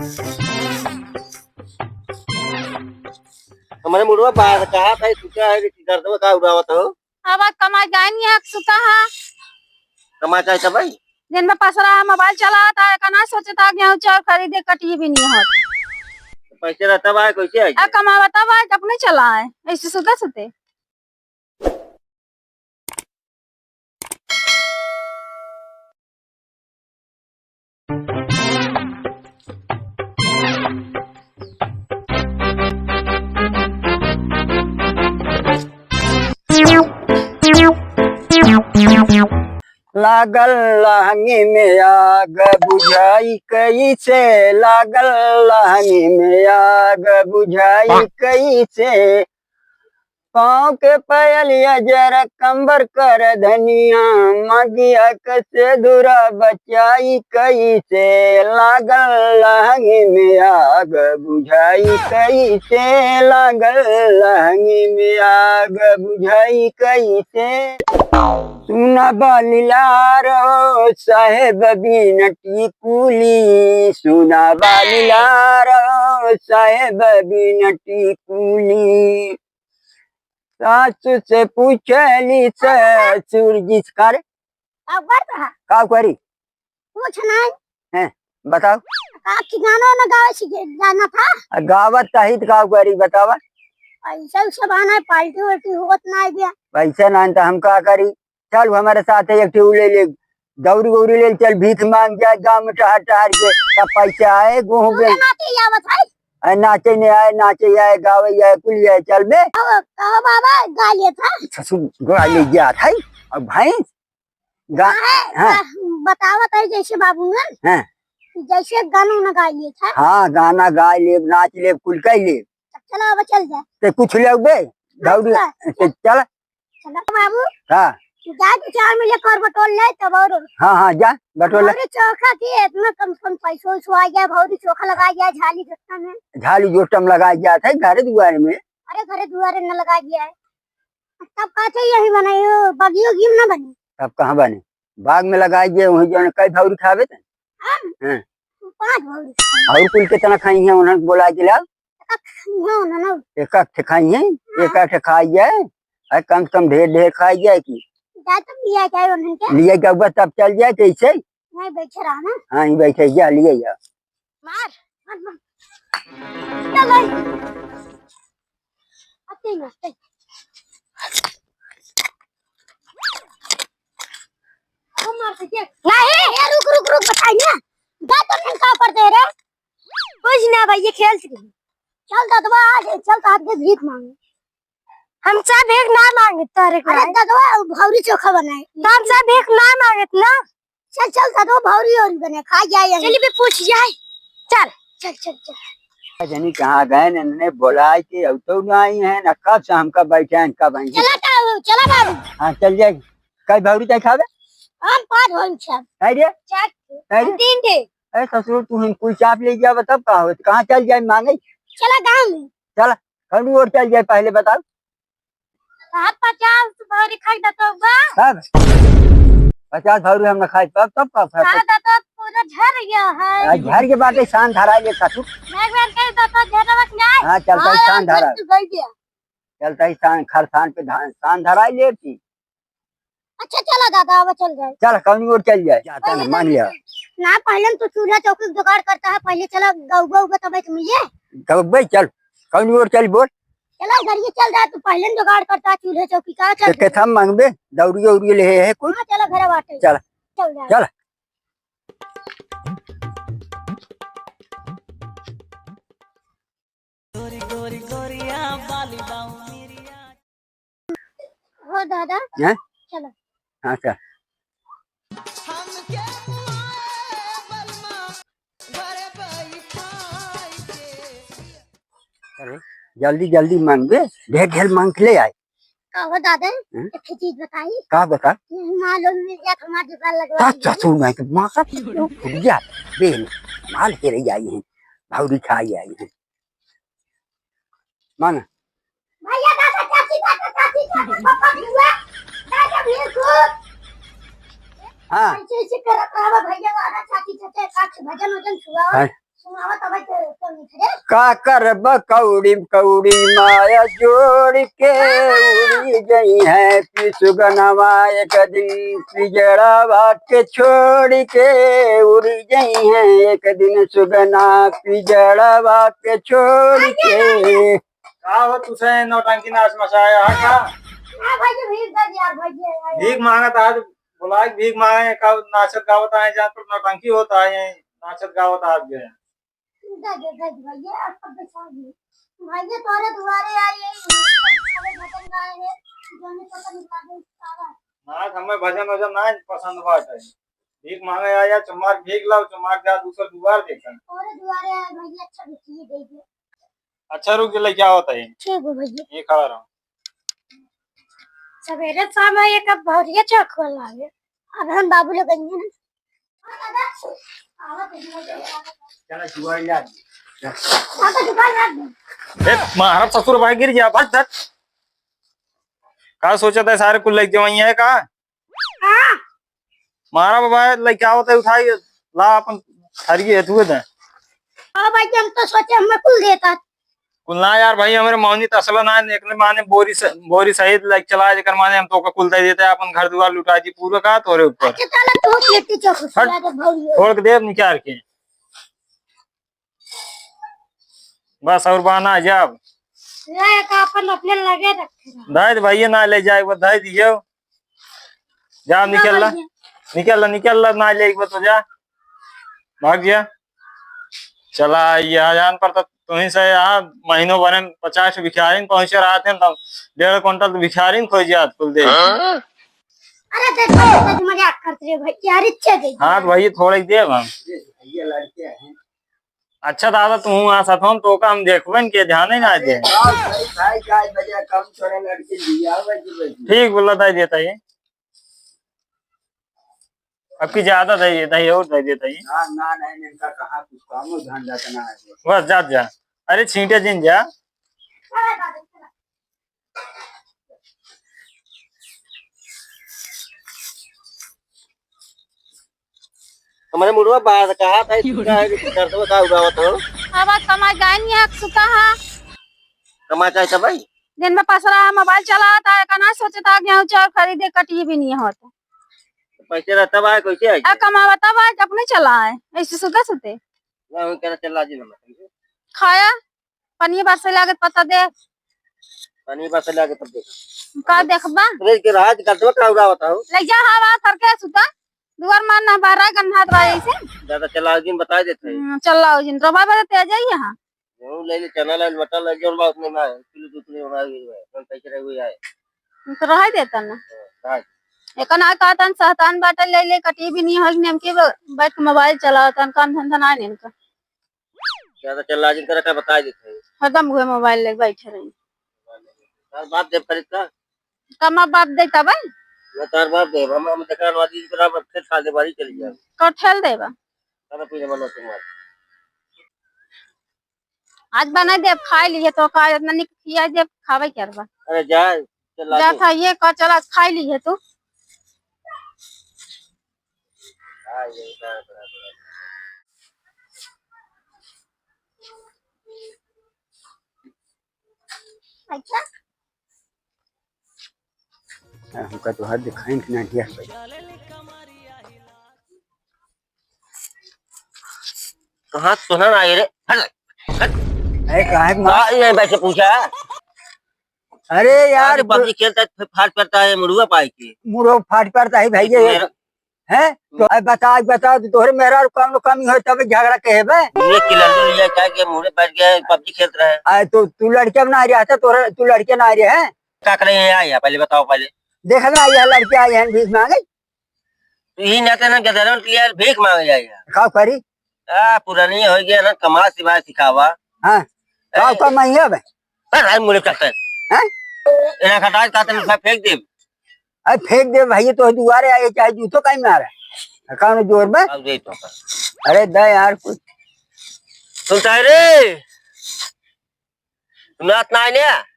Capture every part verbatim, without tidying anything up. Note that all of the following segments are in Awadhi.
हमरे मुड़वा बाहर कहा था, सुता है कि गर्दन में का उड़ावत हो? अब कमाए जाए नहीं है, सुता है। कमाए जाए तब आई? दिन में पसरा है, मोबाइल चलाता है, का ना सोचता गेहूं चाउर खरीदे, कटिए भी नहीं होत। पैसे रहता बा, कैसे आई? आ, कमावा तब आई, अपने चलाए, ऐसे सुते सुते। लागल लहंगी में आग बुझाई कैसे, लागल लहंगी में आग बुझाई कैसे। पाँव के पायलिया जरा कंबर कर धनिया, मगिया के सेनुरा बचाई कैसे, लागल लहंगी में आग बुझाई कैसे, लागल लहंगी में आग बुझाई कैसे। सुना बालिलारो साहेब बिनती कुली, सुना बालिलारो साहेब बिनती कुली। सासु से पूछली ससुर जी से, का रे? का करत हा? का करी? कुछ नहीं। हैं, बताओ। का ठिकाना ना गावे से जाना था? आ, गावत कही तो का करी, बतावा। पैसा उसे बहाना है, पार्टी वार्टी होत ना गया। पैसा नहीं तो हम का करी? चल, हमारे साथ एक ठे उ ले ले, दौरी गौरी ले चल, भीख मांग जाए गाँव में टहर टहर के, तब पैसे आए गोहूं तू के। ना नाचे आवत है? अरे नाचे नहीं आए, नाचे आए, गावे आए, कुल आए, चल बे। कहो, कहो बाबा, गा लेत है। ससुर गा ले जात है। अब भैंस गा-, काहे? हाँ। गा-, बतावत है जैसे बाबू ने, हाँ। जैसे गाना ना गा लेत है। हाँ, गाना गा ले, नाच ले, कुल कर ले। चलो अब चल जा। ते कुछ ले बे, दौड़ी, चल। ते चल। चलो बाबू। हाँ। जा तू चाउर मिल कर बटोर ले तब और। हाँ, हाँ, जा, बटोर ले। भौरी चोखा के इतना कम से कम पैसो वैसो आ जाए, भौरी चोखा लगा जाए झाली जोटा में। झाली जोटा में लगा जात है घरे दुआरे में। अरे घरे दुआरे न लगा जाए। तब का चाहिए यही बनाई हो, बगियो गिम ना बनी। तब कहाँ बनी? बाग में लगा जाए, वही जो कई भौरी खावे थे। हम? हाँ। पाँच भौरी। और कुल कितना खाई है, उन्हें बोला के लाओ। एक एक खाई है ना, ना। एक एक ठे खाई है, हाँ। एक एक ठे खाई जाए, अरे कम से कम ढेर ढेर खाई जाए कि। जा तो लिया जाए उन्हें के। लिया जाओ बस, तब चल जाए कैसे? नहीं बैठे रहा ना। हाँ, यहीं बैठे जा, लिया जा। मार, मार, मार। चल भाई। अते मार, अते। हम मार सके। नहीं, ए, रुक, रुक, रुक, बताई ना। गा तो नहीं का करते रे? कुछ ना भाई, ये खेल रही। चल ददवा, आज चल तो आज के भीख मांगे। हम सब भीख ना मांगे तोरे को। अरे ददवा, भौरी चोखा बनाए। तो हम सब भीख ना मांगे ना। चल, चल, कदो भौरी औरी बने, खा जाए यहीं। चल बे, पूछ जाए। चल। चल, चल, चल। जनी कहाँ गए न, इन्होंने बोलाए के अब तो ना आई हैं, न कब से हमका बैठे हैं, कब आई हैं। चला बाबू, चला बाबू। हाँ, चल जाए। कई भौरी तय खावे? हम पाँच भौरी खाब। है रे? चार। है रे? हम तीन ठे। अरे ससुर, तू हम कुल चाप ले जावे, तब का होत? कहाँ चल जाए मांगे? चला गाँव में। चला, कौन ओर चल जाए पहले बताओ। साहब, पचास भौरी खाई दतोबा। कब? पचास भौरी हम ना खाई, तब, तब का खाई? खा दतो पूरा झर गया है। आ, झर के बाटे, शान धरा ले खातू। मैं, मैं कह दतो झरवा के जाए। हाँ, चलता ही हाँ, शान धरा। तू गई गया। चलता ही शान, खरसान पे धान, शान धरा ले थी। अच्छा, चला दादा, अब चल जाए। चल, कौन ओर चल जाए? जाता पहले नहीं, मान तो लिया। ना, पहले तो चूल्हा चौकी जुगाड़ करता है, पहले चला गौबा उबा तब मिले। गौबे, चल, कौन ओर चल बोल। चला, घर ये चल रहा है, तू पहले जुगाड़ करता है चूल्हे चौकी का, चल। तो कैसा मांगबे? दौरी उरी ले है कुछ? हाँ, चला, घर बाटे। चला। चल जा। चला। हो दादा। हैं? चलो। हाँ, चल। अरे, जल्दी, जल्दी मांगबे, ढेर, ढेर मांग के ले आए। का हो दादा, हम्म? एक ठे चीज बताई। का बता? ये माल उल मिल जात, हमार दुकान लगवा का दीजिए। चाचू, मैं तो माँ का फूट गया। बेन, माल हेरे आई हैं, भौरी खाई आई हैं। मांग। भैया, दादा, चाची, दादा, चाची, दादा, पापा, बुआ, दादा, भीखू। हाँ। ऐसे, ऐसे करत रहा भैया, दादा, चाची, चाचा, का भजन वजन सुनाओ। हाँ। का करब कौड़ी कौड़ी माया जोड़ के, उड़ी जइहैं पिसुगनवा एक दिन पिजड़वा के छोड़ के, उड़ी जइहैं एक दिन सुगना पिजड़वा के छोड़ के। का हो तुसे नौटंकी नाच मचाया है का? हाँ भैया, भीख दे दिया भैया। भीख मांगत आज, बुलाए भीख मांगे का, नाचत गावत आए, जान पर नौटंकी होत आए, नाचत गावत आज गए। दे दे, दे दे भैया, अब सब बिछा दिए। भैया तोरे दुआरे आई है, सारे भजन गाए हैं, जोने पता निकाले सारा। ना, हमें भजन वजन ना पसंद बाटे। भीख मांगे आया, चमार भीख लाओ, चमार जा दूसर दुआर देखा। तोरे दुआरे आए भैया, अच्छा बिछिए दे दे। अच्छा, रुक, लेके आओ तई। ठीक है भैया। ये खड़ा रहो। सवेरे शाम ये कब भौरिया चौक खोल लागे। अब हम बाबू लोग गइए ना। चला जुआ ला। पापा दुकान रख दे। ए, मारब ससुर भाई गिर गया, भट धट। का सोचत है सारे कुल लइके वहीं है का? हाँ। मारा बाबा, लइके आवत है, उठाई, ला अपन थरिये है, तू दे। हाँ भाई, हम तो सोचे हमें कुल देता। कुल ना यार भाई, हमरे मौनी तसला ना है, एकने माने बोरी स-, बोरी सहित लइके चला, जेकर माने हम तोका कुल दे देते, अपन घर दुआर लुटा दी पूरा का तोरे ऊपर। अच्छा, चला, तू लिट्टी चोखा हट। खिला दे भौजी। फोड़ के देब निकाल के। बस और बहाना है, जाब। ले, एक अपन अपने लगे रखे रहो। धइ दे भैया, ना ले जाए, वो धइ दियो। जा, ना निकल ला, भैया। निकल ला, निकल ला, ना ले एक बार तो जा, भाग जा। चला, ये जान पर तो तुहीं से यहाँ महीनों भरे में पचास भिखारिन पहुँचे रहत हैं, तब डेढ़ कुंटल तो भिखारिन खोज जात कुल दे। हाँ? अरे, दे, दे, दे, मजाक करत रहे भाई, यार, इच्छा दे। हाँ, तो भैया, थोड़ा ही देब हम। भैया, लड़के हैं। अच्छा दादा, तू आ साथ हम तो का हम देखबे न के ध्यान ही ना दे। भाई, भाई, भाई, बजा कम छोड़ा, लड़के लिया हुआ जी भाई। ठीक बोला दाई देता ये। अब की ज्यादा दे देता ये और दे देता ये। ना, ना, नहीं, इनका कहाँ कुछ काम हो, धंधा तो ना है। बस जा, जा। अरे छींटे जिन जा। हमारे मुड़वा बाहर कहा था, इसका है कि दर्दवा का उगावत हो? अब आज कमाई जाए नहीं है, सुता है। कमाई जाए था भाई? दिन में पसरा है, मोबाइल चलाता है, कहना सोचता है गेहूं चाउर खरीदे, कटिए भी नहीं होता। पैसे रहता भाई, कैसे आए? अब कमावता भाई, अपने चला है, ऐसे सुते सुते। ना, वो कहना चला जी, ना, खाया। पनिया बरसे लागे त पता दे। पनिया बरसे लागे तब देख। का देखबा? अरे के राज गदवा का उड़ा बताओ। ले जा हवा करके सुता। दुआर मार ना बारा गन्हात बा ऐसे। ज्यादा चलाओ जिन बता देते हैं। हम्म, चलाओ जिन। रवा बदे ते जाई यहाँ। वो ले ले चना ले मटर ले जोन बा उतने में आए। किलो दो किलो बना गई है। हम पैसे रह गई आए। हम तो रह देता ना। हाँ, राज। एक ना कहतन सहतान बाटे ले ले कटी भी नहीं होई नेम के ब-, बैठ के मोबाइल चलावतन काम धंधा ना इनका। ज्यादा चिल्ला जिन करे का बता देते हैं। हरदम उहे मोबाइल लेके बैठे रही। तार बाप देव खरीद का? कमा बाप दे तब? ना तार बाप देव, हम, हम देखा नवाजी की तरह खेत खा दे बारी चली जाए। कठेल देबा? खाना पीने मनो तुम्हार। आज बनाई देब, खाई लिए तो का इतना निक खिया देब, खावे के बा। अरे जा, चिल्ला जा दे। था ये का चला खाई लिए तू। अच्छा। हमका तो हाथ दिखाइन कि ना दिया भाई। कहाँ सुना ना ये रे? हट, हट। अरे काहे मार- आ, ये बैठ के पूछा। अरे यार, आज पबजी खेलता है, फाट पड़ता है, मुड़ुआ पाई के। मुड़ो फाट पड़ता है भाई, ये ये मेरा हैं? तो अब बता, बता, तू तोहरे मेहरारू कौनो कमी होई तब झगड़ा कहेबे? ये किलंडू लिया क्या कि मुड़े बैठ गया, पबजी खेलत रहे। आ, तो तू लड़के ना रहा था, तोहरे, तू लड़के ना रहे हैं? का करे ये आया, पहले बताओ पहले। देख ना, यह लड़के आए हैं भीख मांगे। तू ही ना तेना गदरन लिया, भीख मांगे आया। का करी? आ, पुरानी हो गया ना, कमा सिवाय सिखावा। हाँ, का ए, कमाई है बे? अरे, मुड़े करते हैं। हैं? एना खटाई का तन फेंक दे। अरे फेंक दे भैया, तो दुआरे आए, चाहे जूतो काई मारे। कौन जोर बे? अब दे तो। अरे दे यार कुछ। सुनता है रे? सुनात ना है ने?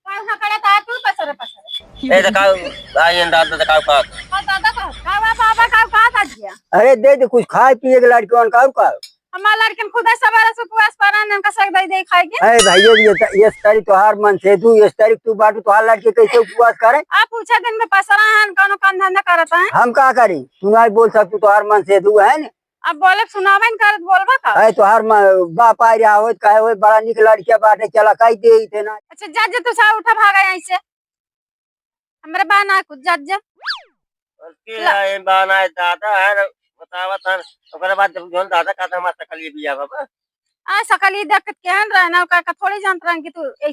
का उहाँ खड़ा था तू, पसर, पसर। ए, तो का, आई अंदाज तो का, का? हाँ, दादा का। का हुआ बाबा, का, का था जिया? अरे दे दे कुछ खाए पिए के लड़कन का, का? हमार लड़कन खुदे सवेरे से उपवास पर रहन, इनका सब दे दे खाए के। अरे भैया, ये त-, ये तारी तोहार मन से दू, ये तारी तू बाटू, तोहार लड़के कैसे उपवास करे? आप पूछा दिन में पसरा हन, कौनो काम धंधा करत हैं? हम का करी? तू नहीं बोल सकतू, तोहार मन से दू है न? अब बोले सुनावे न करत, बोलबा का? अरे तोहार म-, बाप आ रहा होत, कहे होत, बड़ा निक लड़किया बाटे, चला कही दे थे ना। अच्छा जा, जा तू सा उठा भागा यहीं से। हमरे बा ना कुछ, जा, जा। और के ला? है, बा ना है, दादा है ना, बतावत है। ओकरे बाद जब जौन दादा कहता, हमार सकल ये बिया बाबा। आ, सकल ये देख के केहन रहे ना, ओकर का थोड़ी जानत रहन कि तू ऐसे